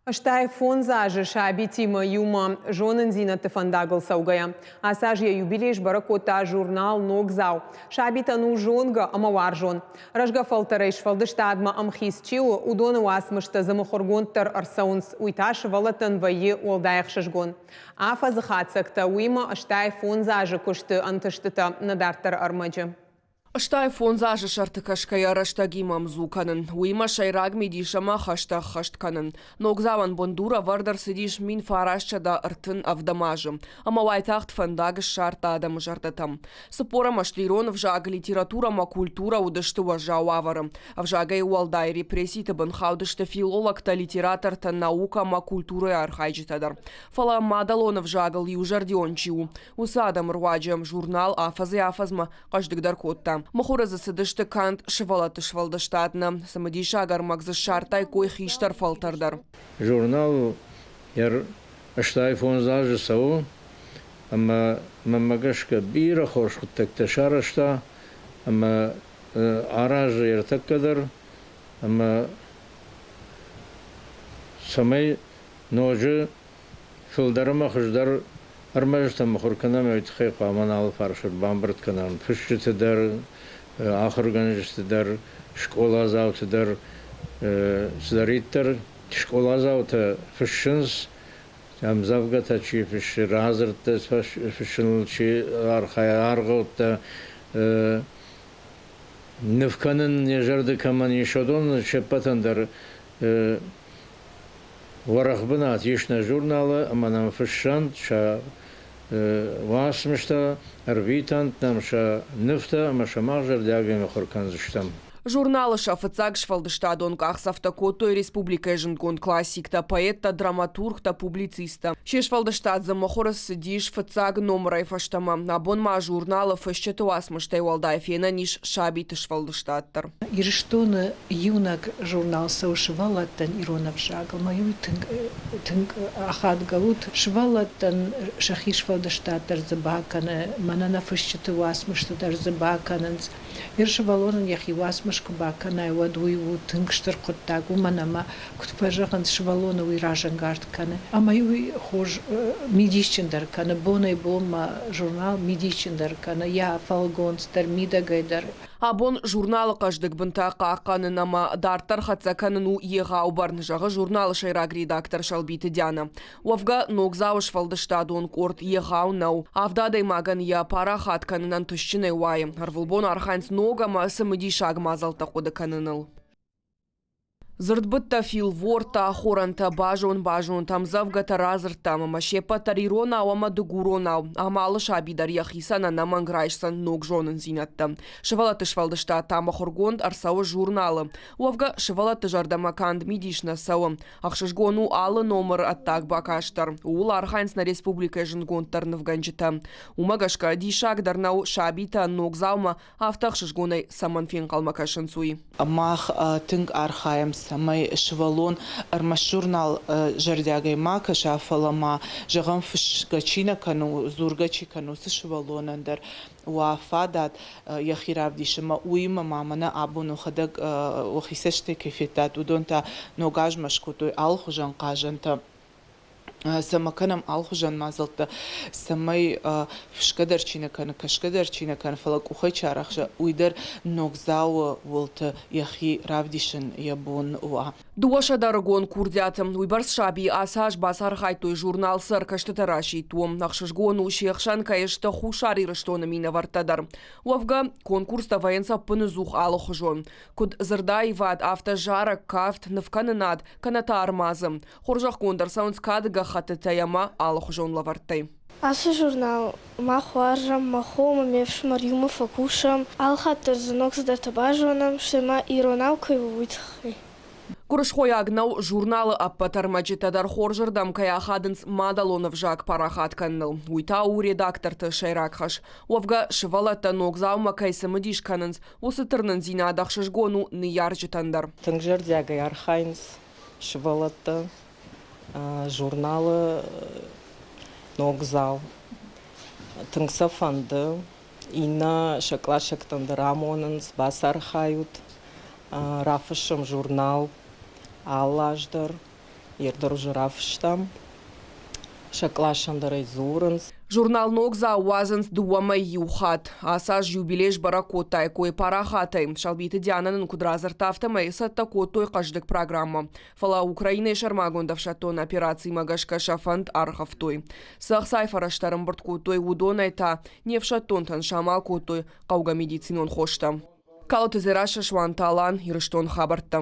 85 азы сабитимӕ иумӕ зонындзинӕдты фӕндагыл цӕугӕйӕ. Ацы аз йӕ юбилей сбӕрӕг кодта журнал «Ногдзау». Сабитӕн у зонгӕ ӕмӕ уарзон. Рӕзгӕ фӕлтӕрӕй сфӕлдыстадмӕ ӕмхиц чи у, уыдоны уацмыстӕ дзы мыхуыргонд дӕр ӕрцӕуынц. Уый та сывӕллӕттӕн вӕййы уӕлдай ӕхсызгон. Афӕдзы хатдзӕгтӕ, уыимӕ 85 азы куысты ӕнтыстытӕ нӕ дарддӕры ӕрмӕджы. 85 азы сӕрты кӕсгӕйӕ рӕстӕгимӕ ӕмдзу кӕнын, уыимӕ сӕйраг мидис ӕмӕ хӕстӕ ӕххӕст кӕнын. Ногдзауӕн бындур ӕвӕрд ӕрцыдис 1937 азы ӕмӕ уайтагъд фӕндаг ссардта адӕмы зӕрдӕтӕм. 40 ӕмӕ ирон ӕвзаг, литературӕ ӕмӕ культурӕ уыдысты уӕззау уавӕры. Ӕвзагӕй уӕлдай репресситы бын хаудысты филологтӕ, литератортӕ, наукӕ ӕмӕ культурӕйы архайджытӕ дӕр. Фӕлӕ мадӕлон ӕвзагыл иузӕрдион чи у, уыцы адӕмы руаджы журнал афӕдзӕй-афӕдзмӕ хъӕздыгдӕр кодта. Мыхуыры дзы цыдысты канд сывӕллӕтты сфӕлдыстад нӕ, цымыдисаг ӕрмӕг дзы ссардтаиккой хистӕр фӕлтӕр дӕр. Журнал 85 азы цӕуы, ӕмӕ мӕнмӕ гӕсгӕ бирӕ хорз хъуыддӕгтӕ сарӕзта ӕмӕ аразы ӕртӕккӕ дӕр, ӕмӕ цӕмӕй ноджы Фылдӕр ӕмӕ хуыздӕр ӕрмӕджытӕ мыхуыр кӕнӕм, уый тыххӕй хъуамӕ нӕ алыфарс ӕрбамбырд кӕнӕм фысджыты дӕр, ахуыргӕнджыты дӕр, скъоладзауты дӕр. Цыдӕриддӕр скъоладзаутӕ фыссынц, ӕмдзӕвгӕтӕ чи фыссы, радзырдтӕ фыссыныл чи архайы, аргъӕуттӕ ныв кӕнын йӕ зӕрды кӕмӕн ис, уыдон се ппӕтӕн дӕр Уӕрӕх бынат ис нӕ журналы ӕмӕ нӕм фыссӕнт сӕ уацмыстӕ, ӕрвитӕнт нӕм сӕ нывтӕ ӕмӕ сӕ мах зӕрдиагӕй мыхуыр кӕндзыстӕм. Журналы сӕ фыццаг сфӕлдыстадон къахдзӕфтӕ кодтой республикӕйы зындгонд классиктӕ, поэттӕ, драматургтӕ, публицисттӕ. Се сфӕлдыстад дзы мыхуыры цыдис фыццаг номырӕй фӕстӕмӕ. Абон ма журналы фысджыты уацмыстӕй уӕлдай фенӕн ис сабиты сфӕлдыстад дӕр. Ирыстоны иунӕг журнал цӕуы сывӕллӕттӕн ирон ӕвзагыл. Мӕ уый тынг, тынг ахадгӕ уыд. Сывӕллӕттӕн сӕхи сфӕлдыстад дӕр дзы бакӕны, мӕнӕ нӕ фысджыты уацмысты дӕр дзы бакӕнынц. Ир сывӕллонӕн йӕхи уацмыс куы бакӕнай, уӕд уый у тынг стыр хъуыддаг, уымӕн ӕмӕ, куыд фӕзӕгъынц, сывӕллоны уый разӕнгард кӕны. Ӕмӕ уый хорз мидисджындӕр кӕны, бонӕй-бонмӕ журнал мидисджындӕр кӕны, йӕ фӕлгонц дӕр, мидӕгӕй дӕр. Абон журналы хъӕздыг бынтӕ хъахъхъӕнын ӕмӕ дарддӕр хӕццӕ кӕнын у егъау бӕрн, зӕгъы журналы сӕйраг редактор Сӕлбиты Дианӕ. Уӕвгӕ, Ногдзауы сфӕлдыстадон къорд егъау нӕу. Авд адӕймагӕн йӕ парахат кӕнын ӕнтыстджынӕй уайы. Ӕрвылбон архайынц ног ӕмӕ цымыдисаг мадзӕлттӕ хъуыды кӕныныл. Дзырдбыдтӕ, филвордтӕ, ахорӕнтӕ, базон-базонтӕ, ӕмдзӕвгӕтӕ, радзырдтӕ ӕмӕ се ппӕт дӕр иронау ӕмӕ дыгуронау. Ам алы саби дӕр йӕхицӕн ӕнӕмӕнг райсдзӕн ног зонындзинӕдтӕ. Сывӕллӕтты сфӕлдыстад та мыхуыргонд ӕрцӕуы журналы. Уӕвгӕ, сывӕллӕтты зӕрдӕмӕ канд мидис нӕ цӕуы. Ӕхсызгон у алы номыры ӕддаг бакаст дӕр. Ууыл архайынц нӕ республикӕйы зындгонддӕр нывгӕнджытӕ. Уымӕ гӕсгӕ диссаг дӕр нӕу сабитӕ ногдзаумӕ афтӕ ӕхсызгонӕй цӕмӕн фенхъӕлмӕ кӕсынц, уый. Мах тынг архайӕм, цӕмӕй сывӕллон ӕрмӕст журнал зӕрдиагӕй ма кӕса, фӕлӕ ма, зӕгъӕм, фысгӕ чи нӕ кӕны, дзургӕ чи кӕны, уыцы сывӕллонӕн дӕр уа фадат йӕхи равдисынмӕ. Уыимӕ ма мӕнӕ абон уӕхӕдӕг уӕхи цӕстӕй кӕй федтат, уыдон та ног азмӕ скодтой алыхуызӕн хъазӕнтӕ. Цӕмӕ кӕнӕм алыхуызӕн мадзӕлттӕ, цӕмӕй фысгӕ дӕр чи нӕ кӕны, кӕсгӕ дӕр чи нӕ кӕны, фӕлӕ къухӕй чи арӕхсы, уый дӕр ногдзауы уылты йӕхи равдисын йӕ бон уа. Дыууӕсӕдӕрыгон курдиаты уыйбӕрц саби ацы аз бацархайдтой журнал цы ӕркӕстытӕ расидт, уым. Ӕхсызгон у, се хсӕн кӕй сты Хуссар Ирыстоны минӕвӕрттӕ дӕр. Уӕвгӕ, конкурстӕ вӕййынц ӕппыныдзух алыхуызон. Куыд дзырдаивад, афтӕ зарӕг, кафт, нывкӕнынад, кӕнӕ та ӕрмадзы. Хорзӕхгонд ӕрцӕуынц кады гӕххӕттытӕй ӕмӕ алыхуызон лӕвӕрттӕй. Ацы журнал мах уарзӕм, мӕ хо ӕмӕ ме фсымӕр иумӕ фӕкусӕм, алыхатт дӕр дзы ног цыдӕртӕ базонӕм, стӕй ма иронау кӕй у, уый тыххӕй. Гуырысхойаг нӕу, журналы ӕппӕт ӕрмӕджытӕ дӕр хорзырдӕм кӕй ахадынц мадӕлон ӕвзаг парахат кӕныныл. Уый та у редакторты сӕйраг хӕс. Уӕвгӕ, сывӕллӕттӕ ногдзаумӕ кӕй цымыдис кӕнынц, уыцы тырнындзинад ӕхсызгон у ныййарджытӕн дӕр. Тынг зӕрдиагӕй архайынц сывӕллӕттӕ журналы Ногдзау. Тынг сӕ фӕнды. Иннӕ сӕ къласӕгтӕн дӕр амонынц, бацархайут, рафыссӕм журнал алы аз дӕр. Йе дӕр уже рафыстам. Сӕ къласӕн дӕр ӕй дзурынц. Журнал «Ногдзау» уадзынц дыууӕмӕй иу хатт. Ацы аз юбилей сбӕрӕг кодтаиккой парахатӕй. Сӕлбиты Дианӕ нын куыд радзырдта, афтӕмӕй цӕттӕ кодтой хъӕздыг программӕ. Фӕлӕ Украинӕйы сӕрмагонд ӕфсӕддон операцимӕ гӕсгӕ сӕ фӕнд аргъӕвтой. Цы ӕхцайы фӕрӕзтӕ ӕрӕмбырд кодтой, уыдонӕй та не фсӕддонтӕн самал кодтой хъӕугӕ медицинон хостӕ. Калоты Дзерассӕ, Суанты Алан, Ирыстон хабӕрттӕ.